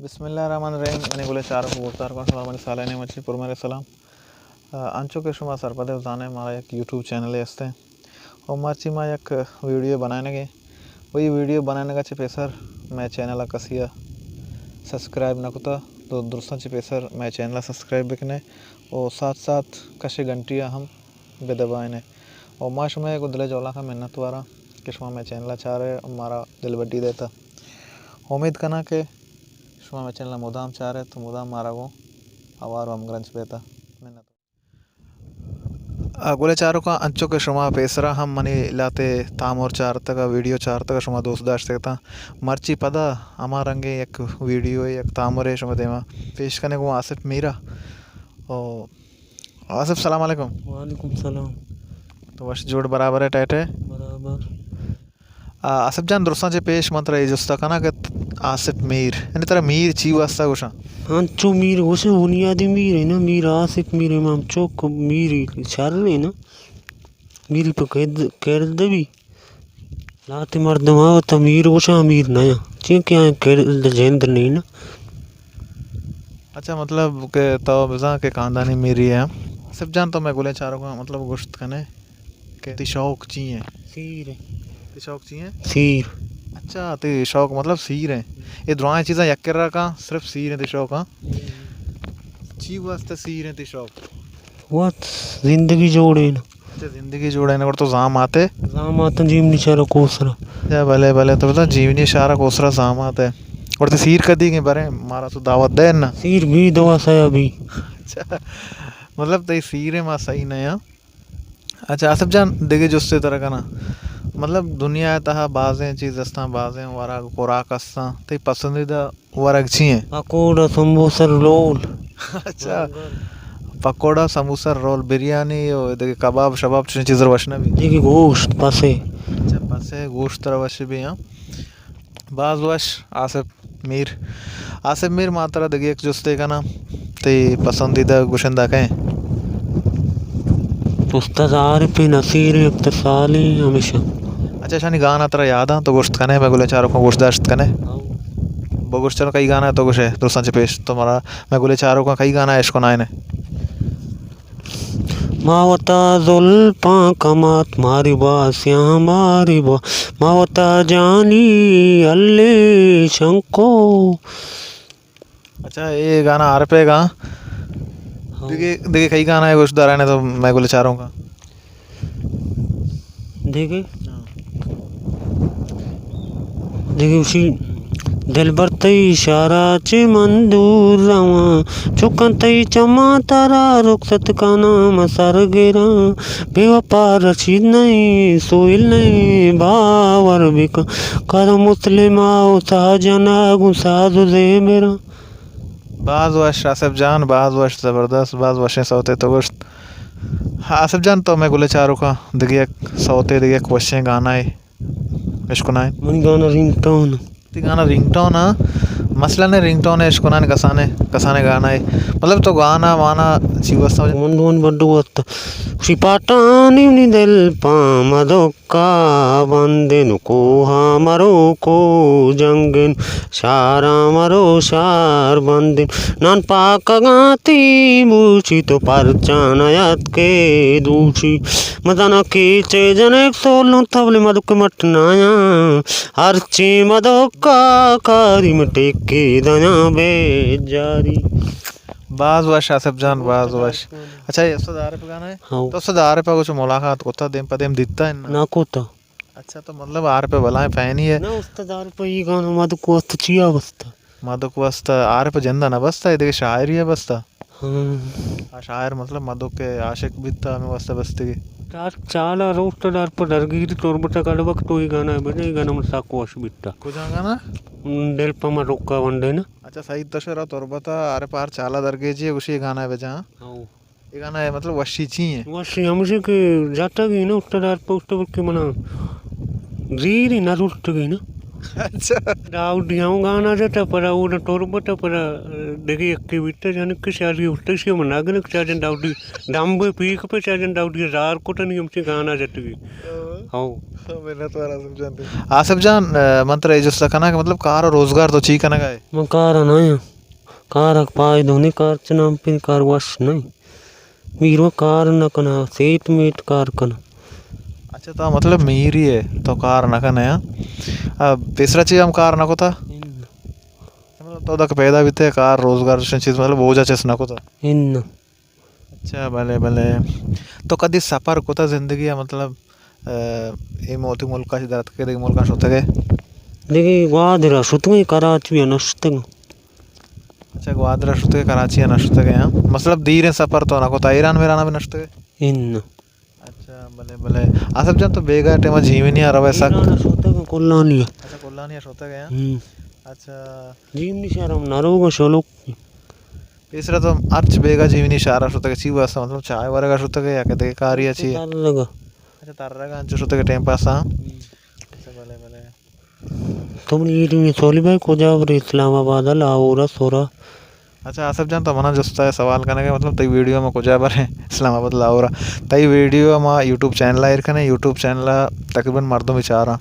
بسم اللہ الرحمن الرحیم۔ منی گلیں چاروک و گوشداروکاں شمارا منی سالئے نیمچی پرمہریں سلام۔ آ، انچو کہ شما سرپد ئے و زانئے، مارا یک یوٹیوب چینلے ہستیں و مرچی ما یک ویڈیو بنائینگیں و اے ویڈیو بنائینگا چہ پیسر مئے چینلا کسیا سبسکرائب نہ کتا، تو درستاں چہ پیسر مئے چینلا سبسکرائب بکنئے و ساتھ ساتھ کش گھنٹیا ہم بدبائینئے۔ و ما شمئے گوں دلئے جہلانکا منتواراں کہ شما مئے چینلا چارئے و مارا دلبڈی دئیتا۔ امید کناں کہ شما مئے چینلا مدام چارئے تو مدام مارا گوں ہوار و ہمگرنچ بئیتا۔ منت۔ آ، گلیں چاروکاں، انچو کہ شما پیسرا ہم منی لہتے تامر چارتگا، ویڈیو چارتگا، شما دوست داشتگ اتاں، مرچی پدا ہما رنگیں یک ویڈیوے، یک تامرے شمئے دیما پیش کنیں گوں آصف میرا۔ او آصف، سلام علیکم۔ وعلیکم سلام۔ تو وش جوڑ، برابر ئے، ٹائٹ ئے؟ برابر۔ آ، آصف جان، درستاں چہ پیش من ترا اے جستا کناں کہ آصف میر، یعنی ترا میر چی واسطہ گوشاں؟ انچو میر گوشاں، بنیادی میر ئے نا، میر آصف، میر امام چوک، میر شر ئے نا، میر پہ کرد، کرد بی۔ لہتے مردم آ وتا میر گوشاں، میر نیاں، چیا کہ آیاں کرد جند نی نا۔ اچھا، مطلب کہ تو بزاں کہ خاندانی میری ئے۔ آصف جان، تو مئے گلیں چاروکاں مطلب گوشت کنئے کہ تئی شوق چی ایں؟ سیر۔ تئی شوق چی ایں؟ سیر۔ اچھا، تئی شوق مطلب سیر ایں۔ اے درائیں چیزاں یک کرا کاں، صرف سیر ایں تئی شوق، ہاں؟ چی واسطہ سیر ایں تئی شوق؟ وت زندگی جوڑین۔ اچھا، زندگی جوڑین، گڑا تو زامات ئے؟ زامات آں جی، منی شہر کوسرا۔ اچھا، بلے، بلے، تو بزاں جیونی شہر کوسرا زامات ئے۔ گڑا تئی سیر کدی گیں بریں، مارا تو دعوت دئے نا؟ سیر بی دوا سیا بی۔ اچھا، مطلب تئی سیر ما صحیح نہ آں۔ اچھا آصف جان، دگہ جستے ترا کناں، مطلب دنیا ءِ تہا بازیں چیز استاں، بازیں ورگ خوراک استاں، تئی پسندیدہ ورگ چی ایں؟ پکوڑا، سموسہ، رول۔ اچھا، پکوڑا، سموسہ، رول، بریانی و دگہ کباب شباب چشیں چیز وش نہ بی؟ دگہ گوشت، پسے۔ اچھا، پسے گوشت ترا وش بی، ہاں۔ باز وش آصف میر۔ آصف میر، ما ترا دگہ یک جستے کناں، تئی پسندیدہ گشندہ کئے؟ استاد عارف نصیر، اختر سالی، ہمیشہ۔ اچھا، اشانی گانا ترا یاد آں؟ تو گوشت کنے، مئے گلیں چاروکاں گوش داشت کنے؟ ہاں۔ بگوش، چلو، کئی گانا تو گوشے، درستاں چہ پیش تو مارا، مئے گلیں چاروکاں کئی گانا اشکنائینے؟ ما وتا زلپاں کمات ماری با، سیاہ ماری با، ما وتا جانی الے شنکو۔ اچھا، اے گانا عارف ءِ گا۔ ہاں۔ دگہ، دگہ کئی گانا ئے گوش دارائینے تو مئے گلیں چاروکاں؟ دگہ؟ ہاں۔ دگہ گوشی، دلبر تئی شارا چہ من دور رواں، چکاں تئی چماں ترا رخصت کناں من سر گراں۔ بے وفا رشید نئیں، سہیل نئیں، باور بکن، کرم مسلم ءَ و ساجن ءَ گوں ساز و زیمراں۔ باز وش آصف جان، باز وش، زبردست، باز وشیں سوتے تو گوشت۔ آصف جان، تو مئے گلیں چاروکاں دگہ یک سوتے، دگہ یک وشیں گانائے اشکنائیں۔ منی گانا رنگ ٹون۔ تئی گانا رنگ ٹون آں؟ مسئلہ نہ، رنگ ٹون اشکنائیں کسانے، کسانے گانائے۔ مطلب تو گانا وانا چی واسطہ؟ من دون بڈو واسطہ۔ شی پاٹانی منی دل پا مدوکا بندن، کوہا مرو کو جنگن، شاراں مرو شار بندن، نان پاکگاں تی بوشی تو پرچا نیاتکے دوشی۔ مزانا کیچے جنک سولوں تبلے مدک مٹ نایاں، ہرچی مدکا کاری مٹیکی دیاں بے جاری۔ باز وش آصف جان، باز وش۔ اچھا، اے استاد عارف گانا ئے؟ ہاں۔ تو استاد عارف ءَ گوں ملاقات کتا، دیم پہ دیم دیتا ہے نا؟ نہ کتا۔ اچھا، تو مطلب عارف ءِ بلائیں فینی ئے؟ نہ، استاد عارف ءِ اے گانا مدک واسطہ چیا بستا؟ مدک واسطہ عارف ءِ جندا نہ بستا، اے دگہ شاعری ءَ بستا۔ ہاں۔ آ شاعر مطلب مدک ءِ عاشق بیتا، ہمے واسطہ بستگی۔ چار چالا روشت در پہ درگیری تربت ءَ کڑبک تو اے گانا بجا، اے گانا من سک وش بیتا۔ کجا گانا؟ دل پہ من رکا ونڈے نا۔ اچھا، سعید تشرا تربت ءَ عارف ءَ ہر چالا درگیجی گوشی اے گانا بجا۔ ہاں۔ اے گانا ءِ مطلب وشی چی ایں؟ وشی ہمیش ایں کہ جتگ ئے نا استاد عارف ءَ، استاد بلکہ منا زیری نہ زرتگ ئے نا۔ اچھا۔ داؤدی ہم گانا جتا، پدا اودا تربت، پدا دگہ یکے بیتا، جنک شادی اٹھتے سی من نگنک چاجن داؤدی دمبے پیک پہ چاجن داؤدی زار کتنی ہم چی گانا جتگی۔ ہاں۔ ہاں۔ ہاں، منت وار آصف جان تئی۔ آصف جان، من ترا اے جستا کناں کہ مطلب کار و روزگار تو چی کنگا ئے؟ من کار نہ آں۔ کار پائدہ نہیں، کار چنام پہ کار وش نہیں۔ میرو کار نہ کناں، سیٹ میٹ کار کناں۔ اچھا، تو مطلب میری ئے، تو کار نہ کنئے، ہاں؟ آ، پیسرا چی ہم کار نہ کتا؟ اناں۔ مطلب تو دک پیدا بیتے، کار روزگار چیز، مطلب بوجھا چست نہ کتا؟ اناں۔ اچھا، بلے، بلے۔ تو کدی سفر کتا زندگی ءَ، مطلب، اے موتی ملکا چہ درتکے دگہ ملکا شتگے؟ دگہ گوادرا شتگیں، کراچی ءَ نہ شتگاں۔ اچھا، گوادر ءَ شتگ ئے، کراچی ءَ نہ شتگ ئے، ہاں؟ مطلب، دیر ءَ سفر تو نہ کت، ایران میران ءَ بھی نہ شتگ ئے؟ اناں۔ اچھا، بلے، بلے۔ آصف جان، تو بیگاہ ٹائم ءَ جیونی ءَ روئے سک؟ ایران ءَ شتگ آں، کلانی ءَ۔ اچھا، کلانی ءَ شتگ ئے، ہاں؟ ہم۔ اچھا۔ جیونی شہر ہم نہ روگ ءَ شلوک۔ پیسرا تو ہرچ بیگاہ جیونی شہر ءَ شتگ ئے، چی واسطہ؟ مطلب، چائے ورگ ءَ شتگ ئے یا کہ دگہ کاری ءَ چی؟ ترگ ءَ۔ اچھا، ترگ ءَ انچو شتگ ئے ٹائم پاس ءَ؟ ہم۔ اچھا، بلے، بلے۔ تو منی ایڈی سولی بھائی کجا برے؟ اسلام آباد ءَ، لاہور ءَ، سورا؟ اچھا آصف جان، تو منا جستا سوال کنگ ئے، مطلب تئی ویڈیو ما کجا بریں؟ اسلام آباد، لاہور ءَ۔ تئی ویڈیو ما یوٹیوب چینل ءَ ایر کنیں، یوٹیوب چینل ءَ تقریباً مردم چاراں،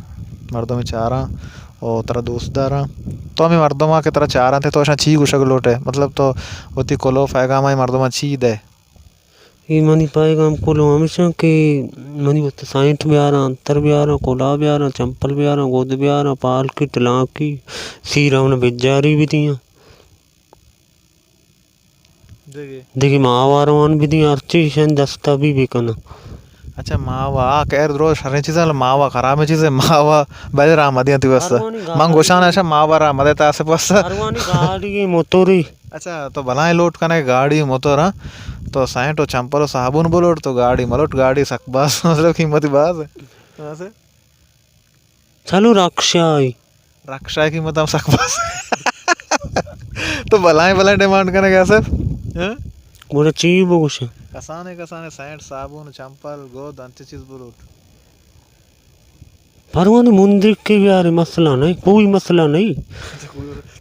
مردم چاراں، او ترا دوست داراں۔ تو ہمے مردماں کہ ترا چاراں تے تو اشاں چی گوشگ لوٹ ئے؟ مطلب تو وتی کلوہ پیغام ءَ مردماں چی دئے؟ اے منی پیغام کلوہ ہمیش انت کہ منی واسطہ سینٹ بیاراں، انتر بیاراں، کلوہ بیاراں، چمپل بیاراں، گد بیاراں، پالکی، ٹلانکی، سیرون بجاری بدیاں۔ دگہ؟ دگہ ماہوار مان بدیاں، ہرچی شن دستا بھی بکناں۔ اچھا، ماہوار، آ خیر درو شریں چیزاں، ماہوار خرابیں چیزے، ماہوار بلے رحمت دیاں تی واسطہ۔ من گوشان ایشا ماہوار رحمت دیتا آصف واسطہ۔ ہروانی گاڑی، موتوری۔ اچھا، تو بلائیں لوٹ کنئے گاڑی موتور، ہاں؟ تو سینٹ و چمپل و صابون بلوٹ، تو گاڑی ملوٹ، گاڑی سک باز، مطلب قیمتی باز ہے۔ ہاں سر۔ چلو رکشہ ای۔ رکشہ ای قیمت ہم سک باز۔ تو بلائیں بلائیں ڈیمانڈ کنئے آصف۔ ہاں؟ گڑا چی بگوشے؟ کسانے کسانے سینٹ، صابون، چمپل، گود، انچے چیز بلوٹ۔ پروانی مندرک کے بیارے، مسئلہ نہیں، کوئی مسئلہ نہیں۔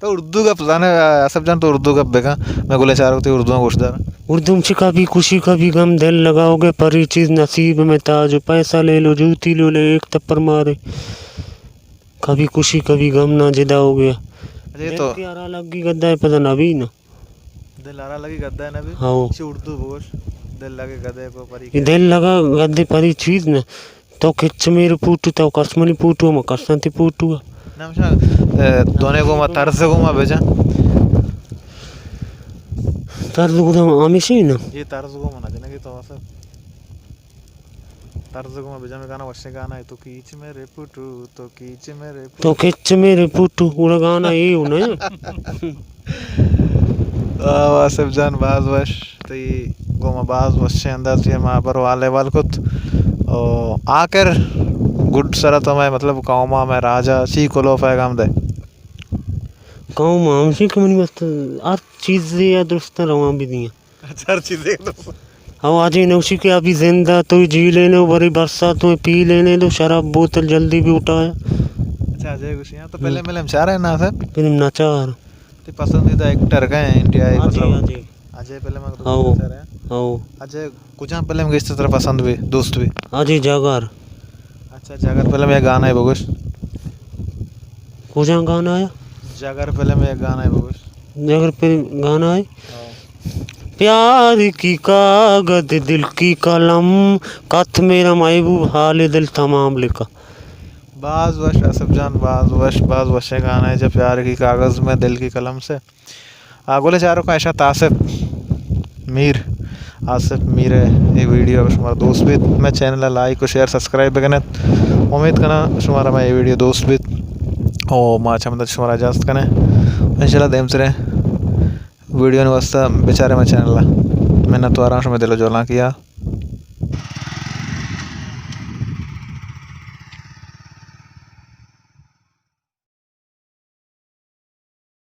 تو اردو گپ زانے، آصف جان، تو اردو گپ بکن، میں گلے چارو تی اردو گوش دار۔ اردو میں کبھی خوشی کبھی غم، دل لگاؤ گے پری چیز، نصیب میں تاج، پیسہ لے لو، جوتی لو لے، ایک تپر مارے، کبھی خوشی کبھی غم، نہ جدا ہو گیا۔ اچھا، یہ دل تو کے آرا لگی گدا ہے، پتہ نہ بھی نا۔ دل آرا لگی گدے نہ بی؟ ہاؤ۔ چی اردو بوش؟ دل لگے گدے کو پری یہ کے؟ دل لگا گدے پری چیز نہ۔ تو کچ میرے پوٹو، تو کس منی پوٹو، ما کساں تی پوٹو۔ نہ، ہمیشہ، اے، دونے کو ما طرز کو ما بجا۔ طرز کو تو ہمیشہ ہی نا۔ یہ طرز کو ما نہ جنگی تو اسے۔ طرز گوما بجا، میں گانا وشیں گانا ہے، تو کیچ میرے پوٹو، تو کیچ میرے پوٹو۔ تو کیچ میرے پوٹو، گڑا گانا اے ہو نا۔ آ، آصف جان، باز وش، تئی گوما باز وشیں انداز تی ما بر والے وال کت۔ او آخر گڈ سرا تو میں، مطلب، قوما میں راجا چی کلو پیغام دے؟ قوم ہمشی کہ منی واسطہ ہر چیزے درست روان بدیاں۔ اچھا، ہر چیزے تو۔ او اجے نوشی کہ ابھی زندہ تو جی لینے ہو، بری برسات میں پی لینے دو، شراب بوتل جلدی بھی اٹھایا۔ اچھا، اجے گوشی، ہاں، تو فلم، ہاں۔ فلم چار ہے نا سر؟ فلم ناچار۔ تے پسندیدہ ایکٹر کئے ہیں انڈیا ءِ، اجے، مطلب؟ اجے۔ اجے فلم اگر ہاؤ۔ اچھا رہے۔ ہاؤ۔ اجے کجام فلم گیشتر ترا پسند بی، دوست بی؟ اجے جاگار۔ اچھا، جاگار فلم یا گانا ہے بگوش۔ کجام گانا ہے؟ جاگار فلم یا گانا ہے بگوش۔ جاگار فلم گانا ہے؟ ہاں۔ پیار کی کاغذ دل کی قلم، خط میرا محبوب حال دل تمام لکھا۔ باز وش آصف جان، باز وش، باز وشیں گانا ہے جب پیار کی کاغذ میں دل کی قلم سے۔ آ، گلیں چاروکاں، اشاں آصف میر، آصف میر ءِ اے ویڈیو اگر شمارا دوست بیت، مئے چینل ءَ لائک و شیئر سبسکرائب بکنت۔ امید کناں شمارا مئے اے ویڈیو دوست بیت و ما چمدا شمارا اجازت کنیں۔ انشاءاللہ دیمتریں ویڈیو واسطہ بچارے مئے چینل ءَ۔ منت واراں شمئے دل و جہلانکی ءَ۔